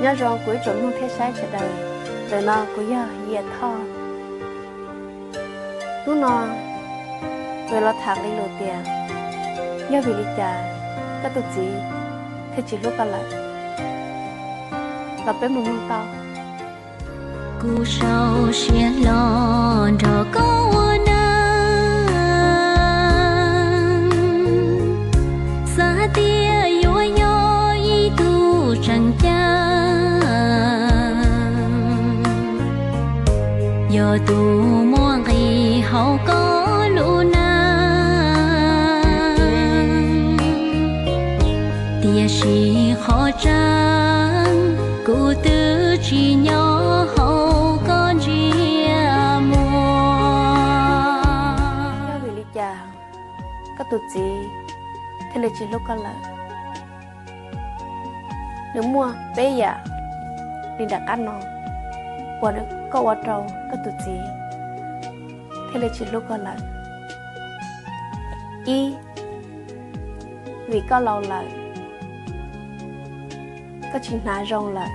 Nyob zoo kuv ib tsoom mloog thiab saib sawv daws, ntawm no kuv yog Yias Thoj. Hnub no kuv los tham li lus tias, yog vim li cas koj tus txiv thiaj tsis hlub koj lawm? Los peb mus mloog tau. Kuv sau siab hlo nrog koj ua neej, xav hais tias yuav yog ib tug tseem ceeb, yog tus muaj nqis hauv koj lub neej. Tiam sis qhov tseeb kuv twb tsis nyob hauv koj ntsej muag. Yog vim li cas koj tus txiv thiaj li tsis hlub koj lawm? Nws muaj peb yam li nram qab no uas koj ua rau koj tus txiv thiaj li tsis hlub koj lawm. Ib, vim koj laus lawm, koj tsis hnav zoo lawm,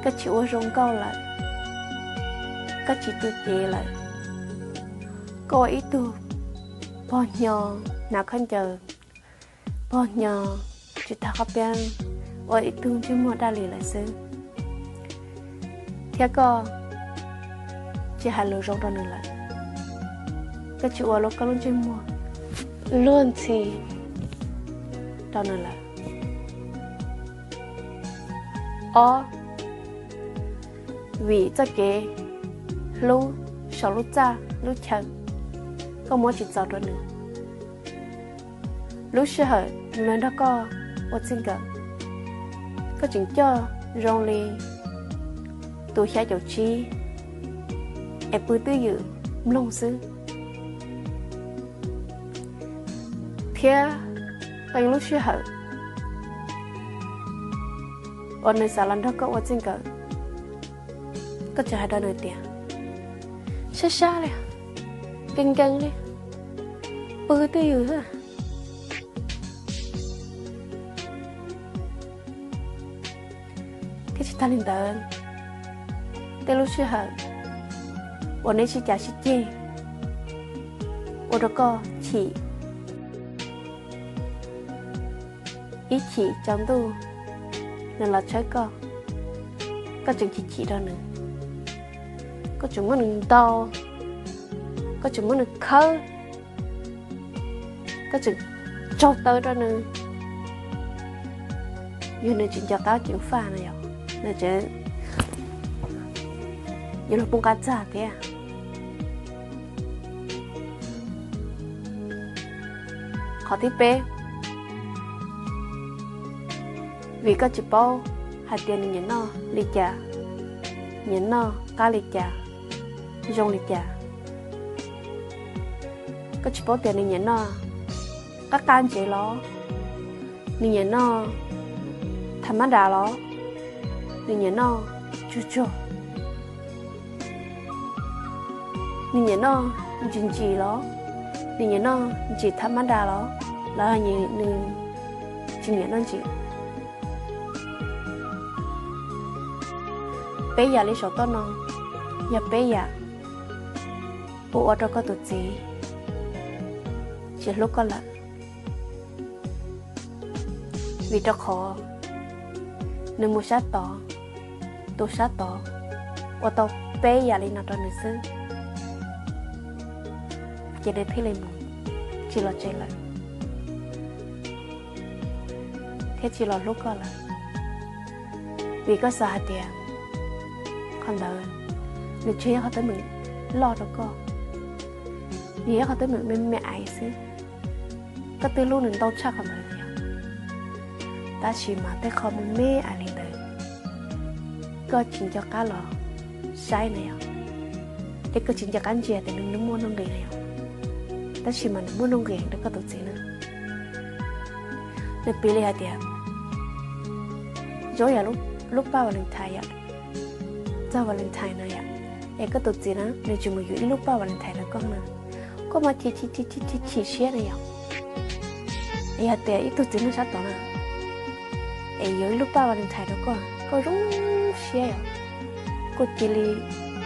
koj tsis ua zoo nkauj lawm, koj tsis tu cev lawm. Koj ua ib tug pog hnyo hnav khaub ncaws, pog hnyo tsis tag qhov piab, ua ib tug ntsej muag daj li lawm xwb. Thiab koj tsis hais lus zoo rau nws lawm, koj tsis ua koj lub ntsej muag luag ntxhi rau nws lawm. Ob, vim txoj kev hlub saum lub txaj lub chaw koj muab tsis txaus rau nws. Lub sij hawm nws los nrog koj ua txij nkawm, koj tseem coj zoo li tus xya caum tsib es pw twj ywm mloog xwb. Thiab qee lub sij hawm uas nws xav los nrog koj ua txij nkawm, koj tseem hais rau nws tias, sab sab li, nkees nkees li, pw twj ywm xwb. Thiab tsis tag li ntawd, tej lub sij hawm uas neb sib cav sib ceg ua rau koj chim, ib chim tsaus ntuj nws los tshawb koj, koj tseem chim chim rau nws, koj tseem muab nws ntaus, koj tseem muab nws khawb, koj tseem tsaug taw rau nws. Yog nws tsis nco qab ceev faj no yog nws tseem yuav luag poob qab txaj thiab. Qhov thib peb, vim koj tsis paub hais tias nws nyiam noj li cas, nyiam noj qab li cas, zoo li cas. Koj tsis paub tias nws nyiam noj qab qab ntsev los, nws nyiam noj thav mab nras los, nws nyiam noj tsuag tsuag, nws nyiam noj ntsim ntsim los, nws nyiam noj ntsim thav mab nras los, los nws tsis nyiam noj ntsim. Peb yam li saum toj no yog peb yam uas ua rau koj tus txiv tsis hlub koj lawm, vim rau qhov nws mus sab tod, tus sab tod ua tau peb yam li no rau nws xwb, ces nws thiaj li mus tsis los tsev lawm, thiab tsis los hlub koj lawm. Vim koj xav hais tias qhov ntawd nws tsis yog qhov teeb meem loj rau koj, nws yog qhov teeb meem me me ais xwb. Koj twb hlub nws ntau tshaj qhov ntawd li, tab sis mas tej qho me me ais li ntawd koj tsis nco qab los saib na yog, es koj tsis nco qab ntsia tias nws muaj nuj nqis na yog, tab sis mas nws muaj nuj nqis rau koj tus txiv na. Nws piv li hais tias, zoo yam lub paj Valentine yom, txog Valentine no yom, es koj tus txiv na nws tsis mus yuav ib lub paj Valentine rau koj na, koj mas chim chim chim chim chim siab na yom. Es yog tias ib tug txiv neej sab tod na, es yuav ib lub paj Valentine rau koj, koj zoo siab yom, koj cia li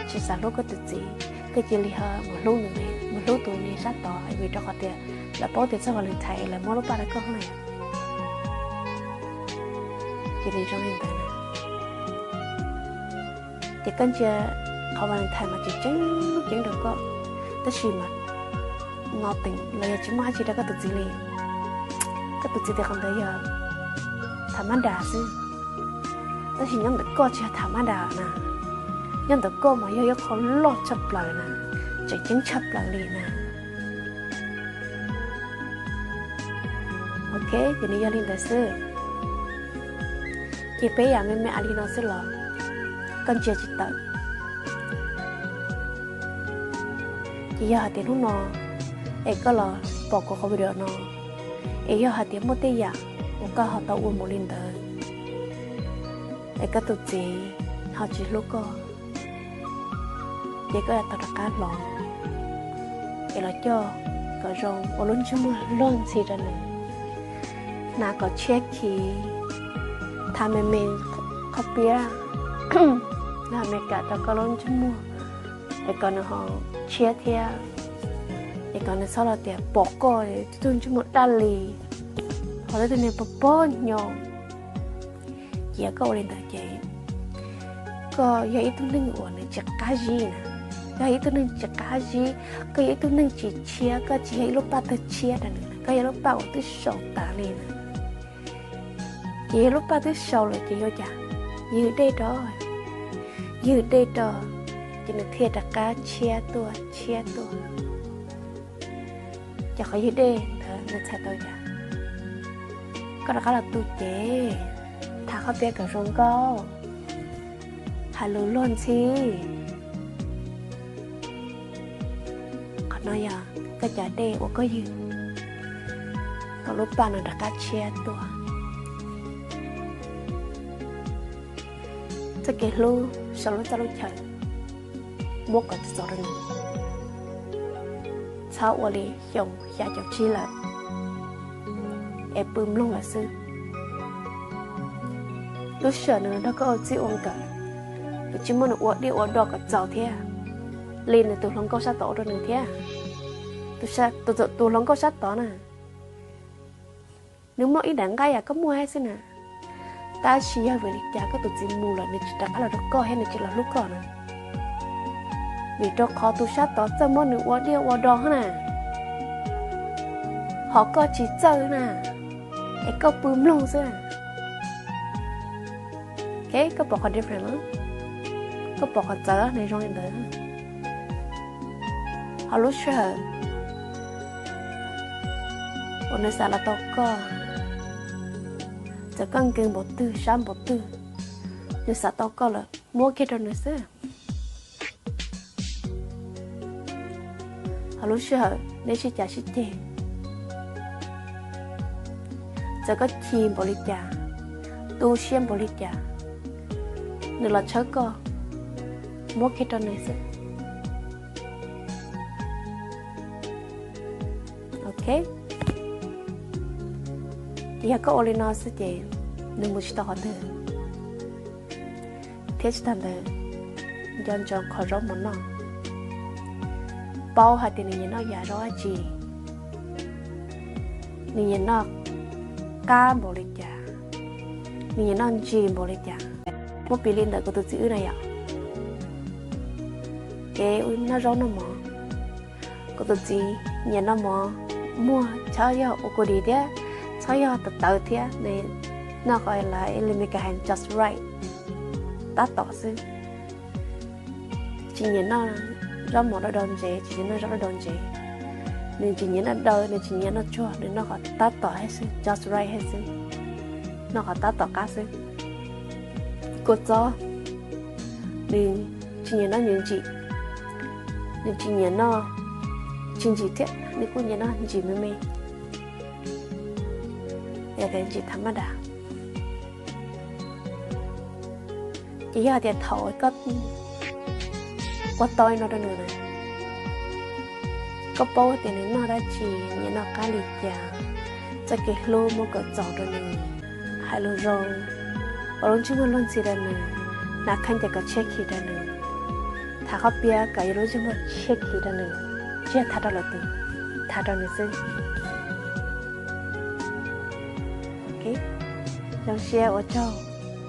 tsis xav hlub koj tus txiv, koj cia li ho mus hlub nws, mus hlub tus niag sab tod, vim rau qhov tias lawv paub tias txog Valentine es lawv muab lub paj rau koj na. Cia li zoo li ntawd na. Ces koj ntsia qhov Valentine mas tseem ceeb ceeb rau koj, tab sis mas no teem los yog tsis muaj dab tsi rau koj tus txiv li. Koj tus txiv tias qhov ntawd yog tham mab das xwb, tab sis nyob ntawm koj tsis yog tham mab das na, nyob ntawm koj mas yog ib qho loj tshaj plaws na, tseem ceeb tshaj plaws li na. Ok, ces nws yog li ntawd xwb. Ces peb yam me me li no xwb los koj ntsia tsis tawm. Ces yog hais tias hnub no es koj los pom kuv qhov video no, es yog hais tias muaj tej yam uas koj ho tau ua mus li ntawd, es koj tus txiv ho tsis hlub koj, ces koj yuav tau rov qab hloov, es los coj kom zoo ua lub ntsej muag luag ntxhi rau nws, hnav kom tshiab khiv, tha me me qhov piab, hnav me kam rau koj lub ntsej muag, es kom nws ho tshiab thiab, es kom nws txhob los tias pom koj tug ntsej muag daj li, ho lub tug niag pog pog nyo. Ces yog koj ua li ntawd ces koj yog ib tug neeg uas nws tsis qab zib na, koj yog ib tug neeg tsis qab zib, koj yog ib tug neeg tsis tshiab, koj tsis yog ib lub paj twg tshiab rau nws, koj yog lub paj uas twb sau tas li na. Ces yog lub paj twb sau lawm ces yuav cas? Ywg dej rau, ywg dej rau, ces nws thiaj rov qab tshiab tuaj tshiab tuaj. Ces qhov ywg dej ntawd nws txhais tau cas? Koj rov qab los tu cev, tha qhov piab kom zoo nkauj, hais lus luag ntxhi. Qhov no yog koj cov dej uas koj ywg kom lub paj no rov qab tshiab tuaj. Txoj kev hlub sau lub txoj lub chaw muab kom txaus rau nws, txhob ua li xyoo xya caum tsib lawm es pw mloog lawm xwb. Lub sij hawm nws nrog koj ua txij ua nkawm, nws tsis muab nws ua diaj ua do kom txaus thiab li nws tus hluas nkauj sab tod ua rau nws thiab. Tus hluas nkauj sab tod na, nws muaj ib daim nqaij yam koj muaj thiab xwb na, tab sis yog vim li cas koj tus txiv mus lawm nws tsis rov qab los rau koj thiab nws tsis los hlub koj na? Vim rau qhov tus sab tod txawj muab nws ua diaj ua do hab na, ho koj tsis txawj na, es koj pw mloog xwb. Ok, koj pom qhov different, koj pom qhov txawv nws zoo li ntawd. Ho lub sij hawm uas nws xav los tau koj, txawm koj nkeeg npaum twg sab npaum twg, nws xav tau koj lawm muab kiag rau nws xwb. Ho lub sij hawm neb sib cav sib ceg, txawm koj chim npaum li cas, tu siab npaum li cas, nws los tshawb koj, muab kiag rau nws xwb. Ok, ces yog koj ua li no xwb ces nws mus tsis tau qhov twg. Thiab tsis tag ntawd, nco ntsoov qhov zaub mov noj, paub hais tias nws nyiam noj yam zaub dab tsi, nws nyiam noj qab npaum li cas, nws nyiam noj ntsis npaum li cas. Muab piv li ntawm kuv tus txiv wb na yom, ces wb noj zaub noj mov, kuv tus txiv nyiam noj mov muag, txhob yog ua kua dis thiab, txhob yog tawv tawv thiab, nws noj qhov lawv li Meskas hais just right, tab tom xwb. Tsis nyiam noj zaub mov dawb dawb ntsev, tsis nyiam noj zaub dawb dawb ntsev, nws tsis nyiam noj dawb, nws tsis nyiam noj tsuag, nws noj qhov tab tom thiab xwb, just right thiab xwb, noj qhov tab tom qab xwb. Kua txob, nws tsis nyiam noj ntsim, nws tsis nyiam noj tsis ntsim thiab, nws kuj nyiam noj ntsim me me, yog tias ntsim thav maj das. Ces yog tias thaum koj ua tau li no rau nws na, koj paub tias nws noj dab tsi, nyiam noj qab li cas, txoj kev hlub muab kom txaus rau nws, Hais lus zoo, ua lub ntsej muag luag ntxhi rau nws, hnav khaub ncaws kom tshiab khiv rau nws, tham qhov piav kom yog lub ntsej muag tshiab khiv rau nws, tsis yog tham rau lwm tus, tham rau nws xwb. Zoo siab ua tsaug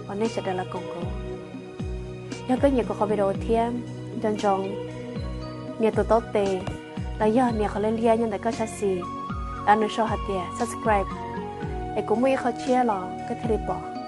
uas nej sawv daws los koom kuv. Yog koj nyiam kuv qhov video thiab nco ntsoov nias tus taub tes los yog nias qhov liab liab nyob ntawm koj sab xis, nws sau hais tias subscribe, es kuv muaj ib qho tshiab los koj thiaj li pom.